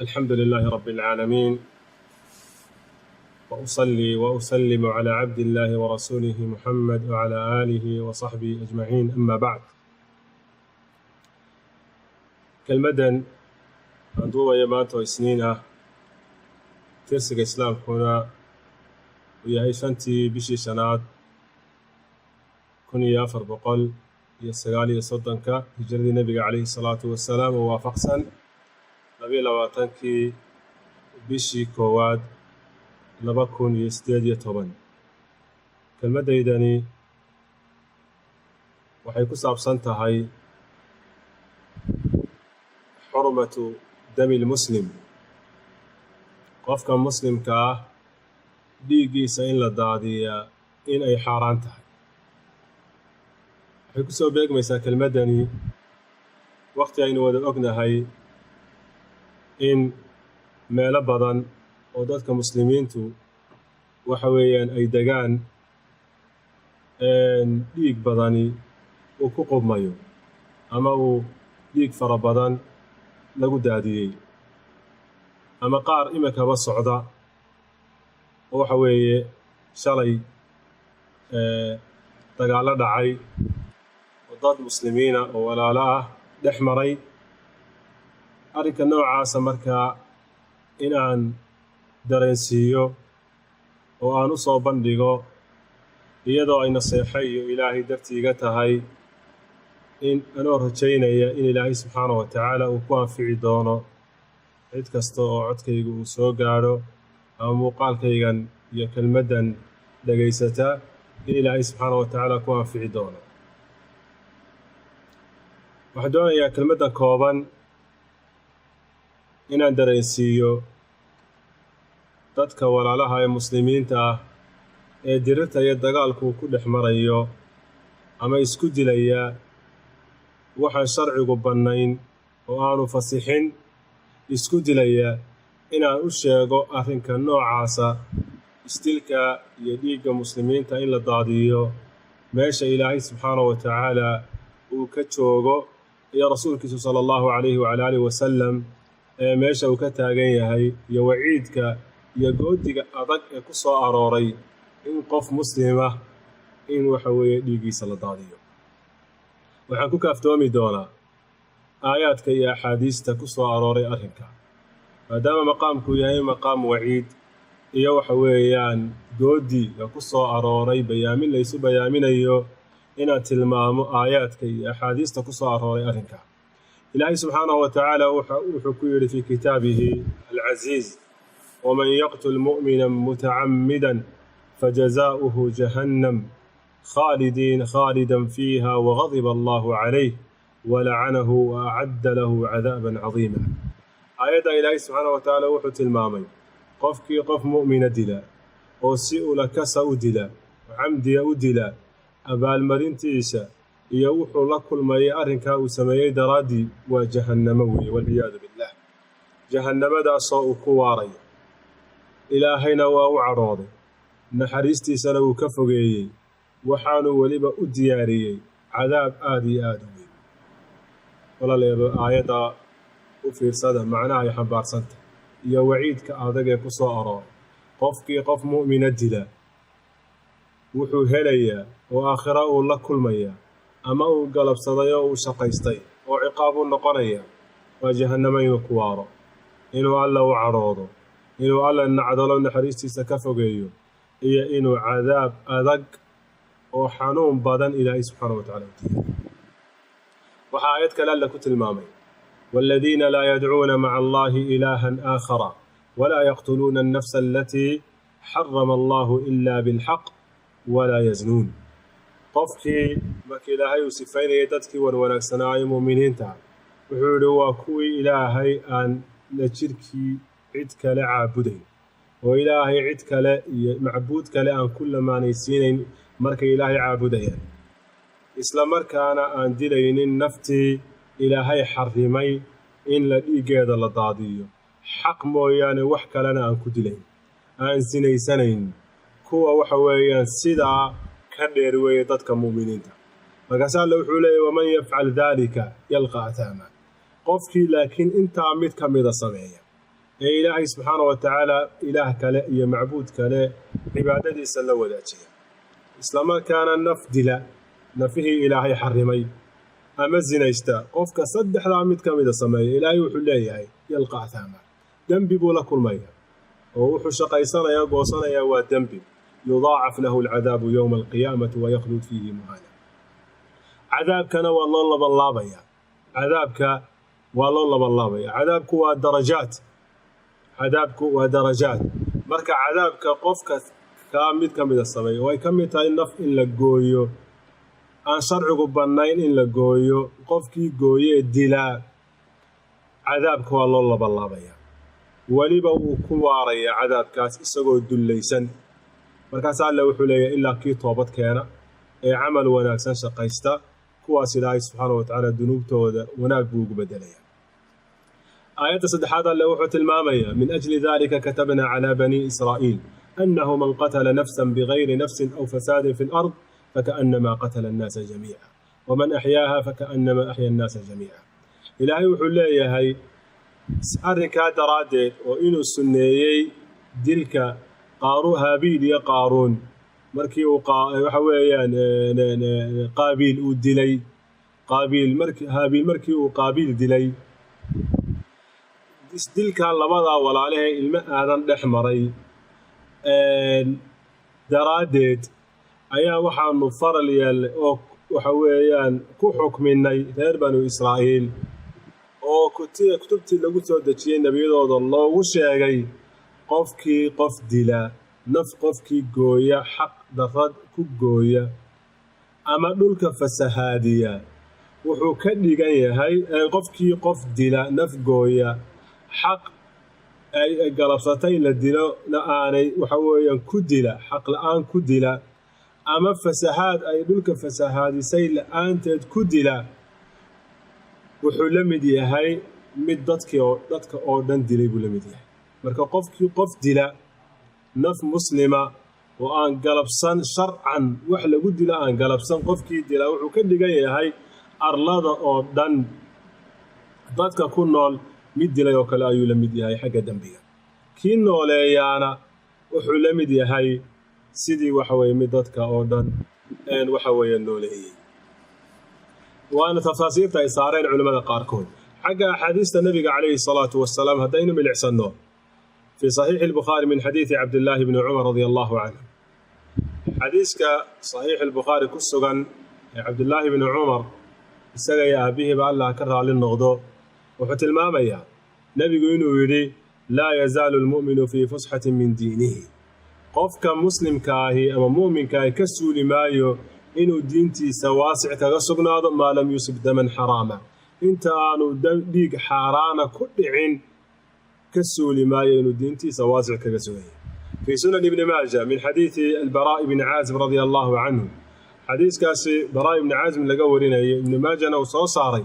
الحمد لله رب العالمين، وأصلي وأسلم على عبد الله ورسوله محمد وعلى آله وصحبه أجمعين، أما بعد. Kelmaddan aan duubaya maanta oo Isniin ah, tirsiga Islaamkuna uu yahay 5-tii bishii shanaad 1439-ka hijradii Nebiga calayhi salaatu wasalaam, oo waafaqsan 22-kii bishii koowaad 2018. Kelmaddaydani waxay ku saabsan tahay xurmatu dami lmuslim, qofka muslimka ah dhiiggiisa in la daadiyaa in ay xaaraan tahay. Waxay ku soo beegmaysaa kelmaddani waqti aynu wada ognahay in meelo badan oo dadka muslimiintu waxa weeyaan ay degaan dhiig badani uu ku qubmayo ama uu dhiig fara badan lagu daadiyey, ama qaar imikaba socda oo waxa weeye shalay dagaallo dhacay oo dad muslimiina oo walaalo ah dhex maray. Arrinka noocaasa markaa in aan dareensiiyo oo aan u soo bandhigo, iyadoo ay naseexo iyo Ilaahay dartiiga tahay, in anoo rajaynaya in Ilaahay subxaana wa tacaala uu ku anfici doono cid kasta oo codkayga uu soo gaadho ama muuqaalkaygan iyo kelmaddan dhegaysata, in Ilaahay subxaana wa tacaala ku anfici doono. Waxaan doonayaa kelmaddan kooban inaan dareensiiyo dadka walaalaha ee muslimiinta ah ee dirirta iyo dagaalku ku dhex marayo ama isku dilaya waxaan sharcigu bannayn oo aanu fasixin isku dilaya, inaan u sheego arrinka noocaasa, isdilka iyo dhiigga muslimiinta in la daadiyo, meesha Ilaahay subxaana wa tacaala uu ka joogo iyo rasuulkiisu sala Allahu calayhi wacala aalihi wasalam ee meesha uu ka taagan yahay, iyo waciidka iyo goodiga adag ee ku soo arooray in qof muslima in waxa weeye dhiiggiisa la daadiyo. Waxaan ku kaaftoomi doonaa aayaadka iyo axaadiista ku soo arooray arrinka, maadaama maqaamku yahay maqaam waciid iyo waxa weeyaan goodiga ku soo arooray bayaamin laysu bayaaminayo, inaan tilmaamo aayaadka iyo axaadiista ku soo arooray arrinka. Ilaahay subxaanahu wa tacaala wuxuu ku yidhi fii kitaabihi alcasiiz: "Waman yaqtul mu'mina mutacammidan fajazaa'uhu jahannam khaalidiin khaalidan fiiha wagadiba Allahu calayh walacanahu waacadda lahu cadaaban cadiima." Aayadda Ilaahay subxaanahu wa tacaala wuxuu tilmaamay qofkii qof mu'mina dila oo si ulakasa u dila oo camdiya u dila, abaalmarintiisa iyo wuxuu la kulmayay arrinkaa uu sameeyey daraaddii waa jahannamo weeye, walciyaadu billah, jahannamadaasoo uu ku waarayo. Ilaahayna waa u cadhooday, naxariistiisana wuu ka fogeeyey, waxaanuu weliba u diyaariyey cadaab aada iyo aada u weyn. Walaalayaal, aayadda u fiirsada macnaha ay xambaarsanta iyo waciidka adag ee ku soo arooray. Qofkii qof mu'mina dila wuxuu helayaa oo aakhira uu la kulmayaa ama uu galabsaday oo uu shaqaystay oo ciqaab u noqonaya waa jahannamo inuu ku waaro, inuu Alla u cadhoodo, inuu Alla nacdalo, naxariistiisa ka fogeeyo, iyo inuu cadaab adag oo xanuun badan Ilaahay subxaana wa tacala u diiday. Waxaa aayad kale Alla ku tilmaamay: "Waaladiina laa yadcuuna maca Allahi ilaahan aakhara walaa yaqtuluuna annafsa alatii xarama Allahu ila bilxaq walaa yaznuun." Qofkii marka Ilaahay uu sifaynayay dadkii wanwanaagsanaayo mu'miniinta, wuxuu yidhi waa kuwii Ilaahay aan la jirkii cid kale caabudayn oo Ilaahay cid kale iyo macbuud kale aan ku lamaanaysiinayn markay Ilaahay caabudayaan, isla markaana aan dilaynin naftii Ilaahay xarrimay in la dhiiggeeda la daadiyo, xaq mooyaane wax kalena aan ku dilayn, aan sinaysanayn. Kuwa waxa weeyaan sidaa ka dheer weeye dadka mu'miniinta. Markaase Alle wuxuu leeyahy: "Waman yafcal daalika yalqa athaama." Qofkii laakiin intaa mid ka mida sameeya Ee Ilaahay subxaana wa tacaala ilaah kale iyo macbuud kale cibaadadiisa la wadaajiya, islamarkaana naf dila, nafihii Ilaahay xarimay, ama zinaysta, qofka saddexdaa mid ka mida sameeya, Ilaahay wuxuu leeyahay yalqa athaama, dembi buu la kulmaya, oo wuxuu shaqaysanayaa goosanayaa waa dembi. Yudaacaf lahu alcadaabu yowma alqiyaamati wayakhluud fiihi muhana. Cadaabkana waa loo labanlaabaya, cadaabka waa loo labanlaabaya. Cadaabku waa darajaat, cadaabku waa darajaat. Marka cadaabka qofka kaa mid ka mida sameeya, oo ay ka mid tahay naf in la gooyo aan sharcigu bannayn in la gooyo, qofkii gooyee dilaa, cadaabka waa loo labanlaabaya, weliba wuu ku waarayaa cadaabkaas isagoo dullaysan. Markaas Alle wuxuu leeyahay, ilaa kii toobad keena ee camal wanaagsan shaqaysta, kuwaas Ilaahay subxaana wa tacaala dunuubtooda wanaag buu ugu bedelaya. Aayadda saddexaad Alle wuxuu tilmaamayaa: min ajli dalika katabna calaa bani Israa'iil annahu man qatala nafsan bigayri nafsin aw fasaadin fi lard fakaanama qatala annaasa jamiica, waman axyaaha fakaanama axya annaasa jamiica. Ilaahay wuxuu leeyahay, arrinkaa daraaddeed oo inuu sunneeyey dilka Haabiil iyo Qaaruun, markii uu waxa weeyaan Qaabiil uu dilay Qaabiil, markii Haabiil markii uu Qaabiil dilay, isdilkan labadaa walaalahee ilmo Aadan dhex maray daraaddeed ayaa waxaanu faral yeelnay oo waxa weeyaan ku xukminay reer Banu Israa'iil, oo kutubtii lagu soo dejiyey nebiyadooda loogu sheegay, qofkii qof dila, naf qofkii gooya, xaq darrad ku gooya ama dhulka fasahaadiya, wuxuu ka dhigan yahay qofkii qof dila, naf gooya, xaq ay galabsatay in la dilo na aanay waxa weeyaan ku dila, xaq la-aan ku dila, ama fasahaad ay dhulka fasahaadisay la-aanteed ku dila, wuxuu la mid yahay mid dadkii oo dadka oo dhan dilay buu la mid yahay. Marka qofkii qof dila, naf muslima oo aan galabsan sharcan wax lagu dilo aan galabsan, qofkii dila wuxuu ka dhigan yahay arlada oo dhan dadka ku nool mid dilay oo kale ayuu la mid yahay xagga dembiga. Kii nooleeyaana wuxuu la mid yahay sidii waxa weeye mid dadka oo dhan waxa weeye nooleeyey. Waana tafaasiirta ay saareen culimmada qaarkood. Xagga axaadiista Nebiga calayhi salaatu wasalaam haddaynu milicsanno, fii saxiixi Albukhaari min xadiidi Cabdillaahi bni Cumar radia Allahu canhu, xadiiska saxiixi Albukhaari ku sugan ee Cabdillaahi bni Cumar, isaga iyo aabbihiiba Allah ka raali noqdo, wuxuu tilmaamayaa nebigu inuu yidhi: laa yazaalu almu'minu fii fusxatin min diinihi. Qofka muslimka ahi ama mu'minka ahi ka suuli maayo inuu diintiisa waasic kaga sugnaado, maa lam yusib daman xaraama, inta aanu dhiig xaaraana ku dhicin ka suuli maayo inuu diintiisa waasic kaga suganya. Fii Sunan Ibni Maaja min xadiidi Albaraa'i bni Caazib radia Allahu canhu, xadiiskaasi Baraa ibni Caazib laga warinayo, Ibni Maajana uu soo saaray,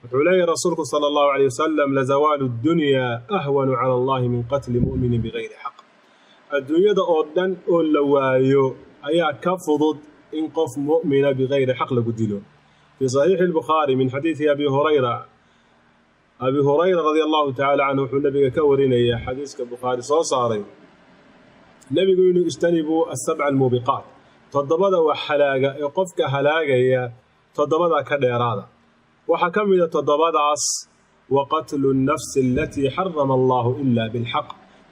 wuxuu leeyahy rasuulku sala Allahu caleyh wasalam: lazawaalu ddunyaa ahwanu cala Allahi min qatli mu'minin bigayri xaq. Adduunyada oo dhan oo la waayo ayaa ka fudud in qof mu'mina bigayri xaq lagu dilo. Fii saxiixi Albukhaari min xadiidi Abi Hurayra, Abi Hurayra radia Allahu tacala canhu wuxuu nabiga ka warinaya, xadiiska Bukhaari soo saaray, nebigu inuu ijtanibuu asabca almuubiqaat, toddobada wax halaaga ee qofka halaagaya, toddobada ka dheeraada. Waxaa ka mida toddobadaas wa qatlu nnafsi alatii xarama Allahu ila bilxaq,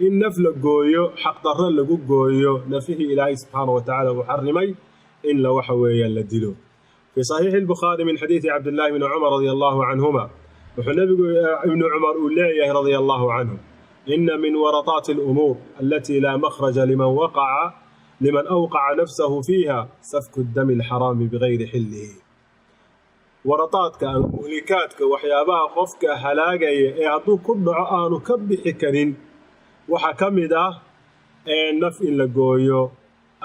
in naf la gooyo, xaqdarro lagu gooyo, nafihii Ilaahay subxaana wa tacala uu xarimay in la waxa weeyaan la dilo. Fii saxiixi Albukhaari min xadiidi Cabdillahi bni Cumar radia Allahu canhuma, wuxuu nebigu Ibnu Cumar uu leeyahay radia Allahu canhu: ina min warataati alumuur alatii laa makhraja liman awqaca nafsahu fiiha safku dami alxaraami bigayri xillihi. Warataadka ama muhlikaadka, waxyaabaha qofka halaagaya ee hadduu ku dhaco aanu ka bixi karin, waxaa ka mid ah ee naf in la gooyo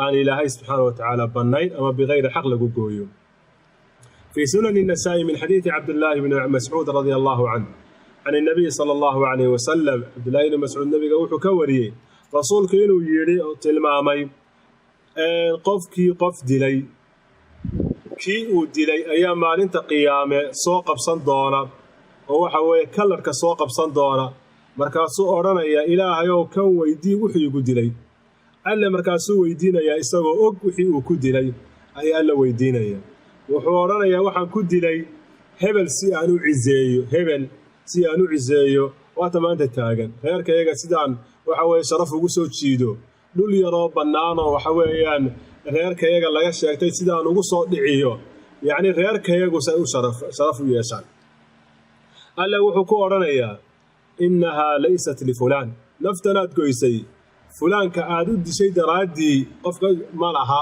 aan Ilaahay subxaana wa tacaala bannayn ama bigayri xaq lagu gooyo. Fii Sunani Nasaa'i min xadiidi Cabdillaahi bni Mascuud radia Allahu canhu can innabiyi sala Allahu calayh wasalam, Cabdullahi bni Mascuud nebiga wuxuu ka wariyey rasuulku inuu yidhi oo tilmaamay, qofkii qof dilay, kii uu dilay ayaa maalinta qiyaame soo qabsan doona oo waxa weeye kalarka soo qabsan doona. Markaasuu odhanayaa: "Ilaahayow, kan weydii wuxuu igu dilay." Alle markaasuu weydiinayaa, isagoo og wixii uu ku dilay ayaa Alla weydiinaya. Wuxuu odhanayaa: "Waxaan ku dilay hebel si aan u ciseeyo, hebel si aan u ciseeyo." Waata maanta taagan. Reerkayaga sidaan waxa weeye sharaf ugu soo jiido, dhul yaroo bannaanoo waxa weeyaan reerkayaga laga sheegtay sidaan ugu soo dhiciyo, yacni reerkayagu say u sharaf u yeeshaan. Alle wuxuu ku odhanayaa: "Innahaa laysat lifulaan." Naftanaad goysay, fulaanka aad u dishay daraaddii qofka ma laha.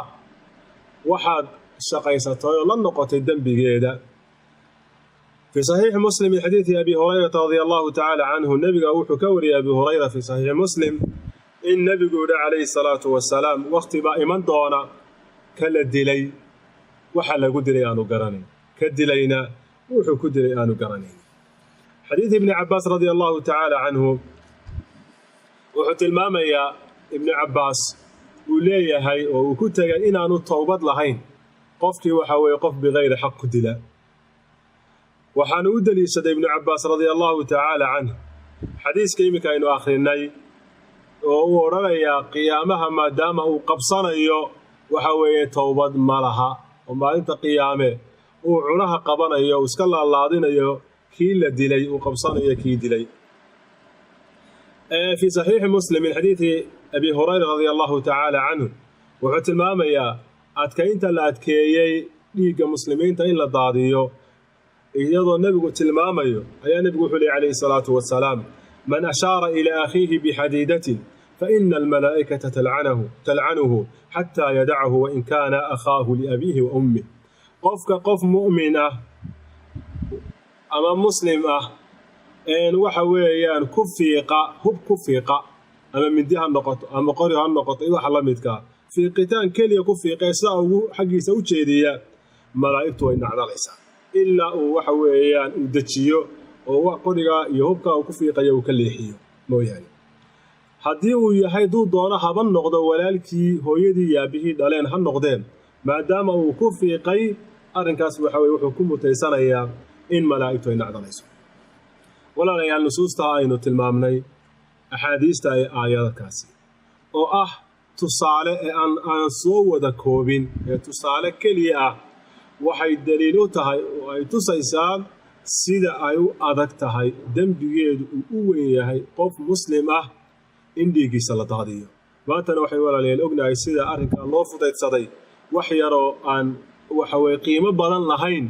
Waxaad shaqaysatay oo la noqotay dembigeeda. Fii Saxiixi Muslim min xadiidi Abi Hurayrata radia Allahu tacaala canhu, nebiga wuxuu ka wariyey Abi Hurayra fii Saxiixi Muslim in nebigu yidhi calayhi salaatu wasalaam: "Wakhti baa iman doona ka la dilay waxa lagu dilay aanu garanayn, ka dilayna wuxuu ku dilay aanu garanayn." Xadiid Ibni Cabbaas radia Allahu tacaala canhu wuxuu tilmaamayaa, Ibnu Cabbaas uu leeyahay oo uu ku tegay inaanu towbad lahayn qofkii waxa weeye qof bikayri xaq ku dila. Waxaanu u deliishaday Ibnu Cabbaas radia Allahu tacaala canh xadiiska iminka aynu akhrinay, oo uu odhanayaa qiyaamaha maadaama uu qabsanayo waxa weeye towbad ma laha, oo maalinta qiyaame uu cunaha qabanayo, uu iska laalaadinayo kii la dilay, uu qabsanayo kii dilay. Fii Saxiixi Muslim min xadiidi Abi Hurayra radia Allahu tacaala canhu, wuxuu tilmaamayaa adkaynta la adkeeyey dhiigga muslimiinta in la daadiyo, iyadoo nebigu tilmaamayo ayaa nebigu wuxuu lehy calayhi salaatu wasalaam: "Man ashaara ilaa akhiihi bixadiidatin faina almalaa'ikata talcanuhu xataa yadacahu, wain kaana akhaahu liabiihi wa ummih." Qofka qof mu'min ah ama muslim ah een waxa weeyaan ku fiiqa hub, ku fiiqa, ama mindi ha noqoto ama qori ha noqoto iyo waxa la midkaa, fiiqitaan keliya ku fiiqee sidaa ugu xaggiisa u jeediya, malaa'igtu way nacdalaysaa ilaa uu waxa weeyaan uu dejiyo oo qorigaa iyo hubkaa uu ku fiiqayo uu ka leexiyo mooyaane. Haddii uu yahay duu doono haba noqdo, walaalkii hooyadii yaabihii dhaleen ha noqdeen, maadaama uu ku fiiqay arrinkaas, waxa weye wuxuu ku mutaysanayaa in malaa'igtu ay nacdalayso. Walaalayaal, nusuustaa aynu tilmaamnay, axaadiista ee aayadkaasi oo ah tusaale ee aan soo wada koobin ee tusaale keliya ah, waxay daliil u tahay oo ay tusaysaa sida ay u adag tahay, dembigeedu uu u weyn yahay qof muslim ah in dhiiggiisa la daadiyo. Maantana waxay, walaalayaal, ognahay sida arrinkaa loo fudaydsaday. Wax yaroo aan waxaweye qiimo badan lahayn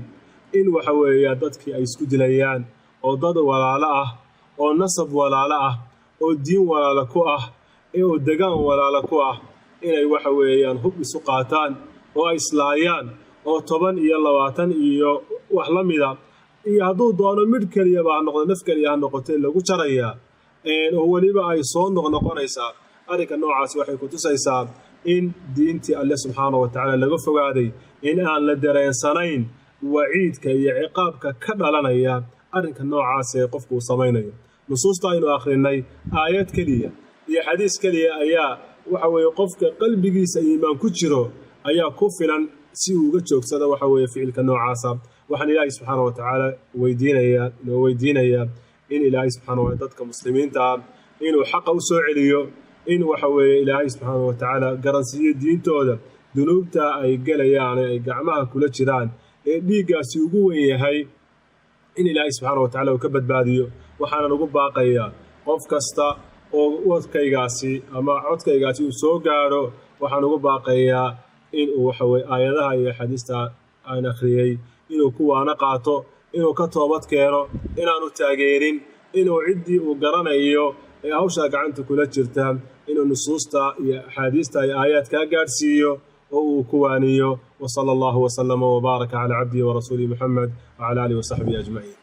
in waxa weeya dadkii ay isku dilayaan, oo dad walaalo ah, oo nasab walaalo ah, oo diin walaalo ku ah, oo degaan walaalo ku ah, inay waxa weeyaan hub isu qaataan oo ay islaayaan, oo 10 iyo 20 iyo wax la mida, iyo hadduu doono midh keliyaba ha noqdo, naf keliya ha noqotay, lagu jarayaa, oo weliba ay soo noqnoqonaysaa. Arrinka noocaasi waxay ku tusaysaa in diintii Alle subxaana wa tacaala laga fogaaday, in aan la dareensanayn waciidka iyo ciqaabka ka dhalanaya arrinka noocaas ee qofku uu samaynayo. Nusuusta aynu akhrinay, aayad keliya iyo xadiis keliya ayaa waxa weeye qofka qalbigiisa iimaan ku jiro ayaa ku filan si uu uga joogsada waxa weeye ficilka noocaasa. Waxaan Ilaahay subxaana wa tacaala weydiinayaa, noo weydiinayaa, in Ilaahay subxaana wa dadka muslimiinta ah inuu xaqa u soo celiyo, in waxa weeye Ilaahay subxaana wa tacaala garansiiyo diintooda. Dunuubta ay gelayaan ee ay gacmaha kula jiraan ee dhiiggaasi ugu weyn yahay, in Ilaahay subxaana wa tacala uu ka badbaadiyo. Waxaanan ugu baaqayaa qof kasta oo wadkaygaasi ama codkaygaasi uu soo gaadho, waxaan ugu baaqayaa in uu waxa weye aayadaha iyo axaadiista aan akhriyey inuu ku waano qaato, inuu ka toobad keeno, inaanu taageerin, inuu ciddii uu garanayo ee hawshaa gacanta kula jirta inuu nusuusta iyo axaadiista iyo aayaadkaa gaadhsiiyo oo uu ku waaniyo. Wa sala Allahu wasalama wabaaraka calaa cabdihi warasuulihi Muxamed wacala aalihi wasaxbihi ajmaciin.